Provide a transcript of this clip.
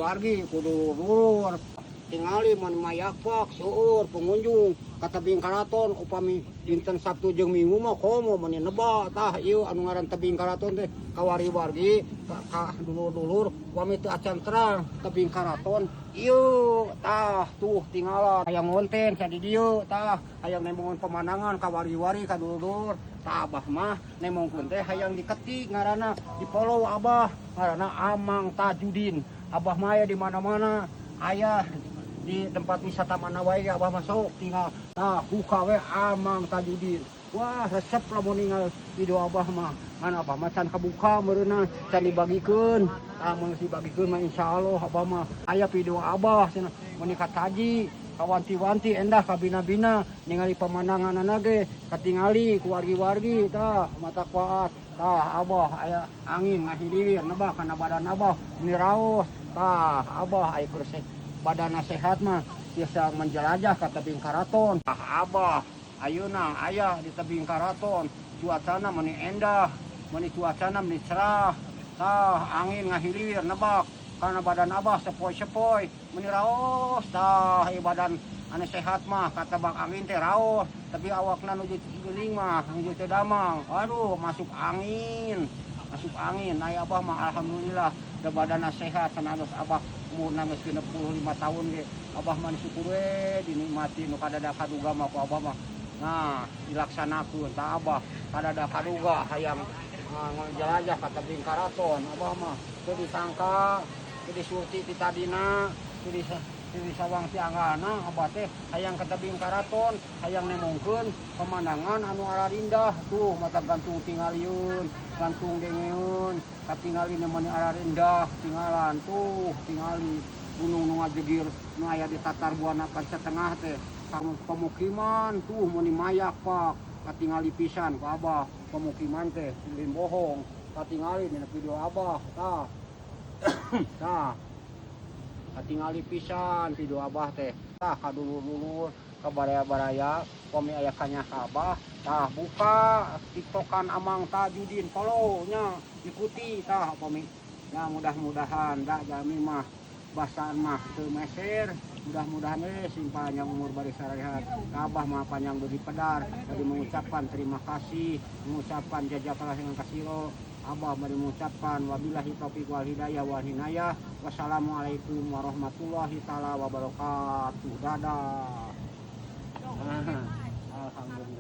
Wargi-wargi, ku dulur-dulur. Tingali mun mayakpak seueur pengunjung ka tebing karaton upami dinten Sabtu jeung Minggu mah komo meuni neba. Tah, ieu anu ngaran tebing karaton teh, ka wargi-wargi, ka dulur-dulur, upami teu acan terang tebing karaton ieu, tah tuh tinggalan. Hayang ngonten ka di dieu, tah hayang nembongan pemandangan ka wargi-wargi, ka dulur-dulur. Tah, Abah mah nembongkeun teh hayang diketik ngaranna, di follow Abah, ngaranna Amang Tajudin. Abah mah aya di mana-mana, aya di tempat wisata mana wae Abah masuk, tinggal nah buka we Amang Tajudin. Wah, resep lamun ningal video Abah mah. Ngan Abah mah can kabuka meureunna, can dibagikeun. Tah, mun dibagikeun mah insyaallah Abah mah aya video Abah cenah mun kataji, kawanti-wanti, endah kabina-bina ningali pemandangan ge katingali ku wargi-wargi. Tah, mata kuat. Tah, Abah aya angin ngahiliwir nebak kana badan Abah, ini raos. Tah, Abah aya keur badana sehat mah bisa menjelajah ke tebing karaton. Tah, Abah ayeuna aya di tebing karaton, cuacana meni endah, meni cuacana meni cerah. Tah, angin ngahiliwir nebak karena badan Abah sepoi-sepoi, meni raos. Tah, ieu badan anu sehat mah katebak angin teh raos, tapi awakna nuju geuling mah nuju teu damang, aduh, masuk angin, masuk angin. Aya Abah mah alhamdulillah da badana sehat. Sanaos Abah umurna geus 65 tahun ge, Abah mah syukur we dinikmati nu kadada kaduga mah ku Abah mah nah dilaksanakeun. Tah, Abah kadada kaduga hayang ngejelajah ka tebing karaton. Abah mah teu disangka, teu disurti ti tadina, teu disawang ti anggana. Abah teh hayang ka tebing karaton, hayang nembongkeun pemandangan anu ararindah. Tuh, mata gantung tingalieun, gantung dengeun, katingali meni ararindah. Tinggalan tuh, tingali gunung nu ngajegir nu aya di Tatar Buana Panca Tengah teh, pemukiman tuh meni mayak pak, katingali pisan ku Abah pemukiman teh, lain bohong, katingali dina video Abah. Tah, tah, katingali pisan video Abah teh. Tah, ka dulur-dulur, ka baraya-baraya, pami aya kanya ka Abah, tah buka TikTokan Amang Tajudin, follow nya, ikuti. Tah, pami ya mudah-mudahan da jalmi mah basaan mah teu meser, mudah-mudahan sing panjang umur bari sarehat. Abah mah panjang bagi pedar tadi mengucapkan terima kasih, mengucapkan jazakallah dengan kasiro. Abah bari mengucapkan wabillahi taufiq wal hidayah wal hinayah, wassalamualaikum warahmatullahi taala wabarakatuh. Dadah. Alhamdulillah.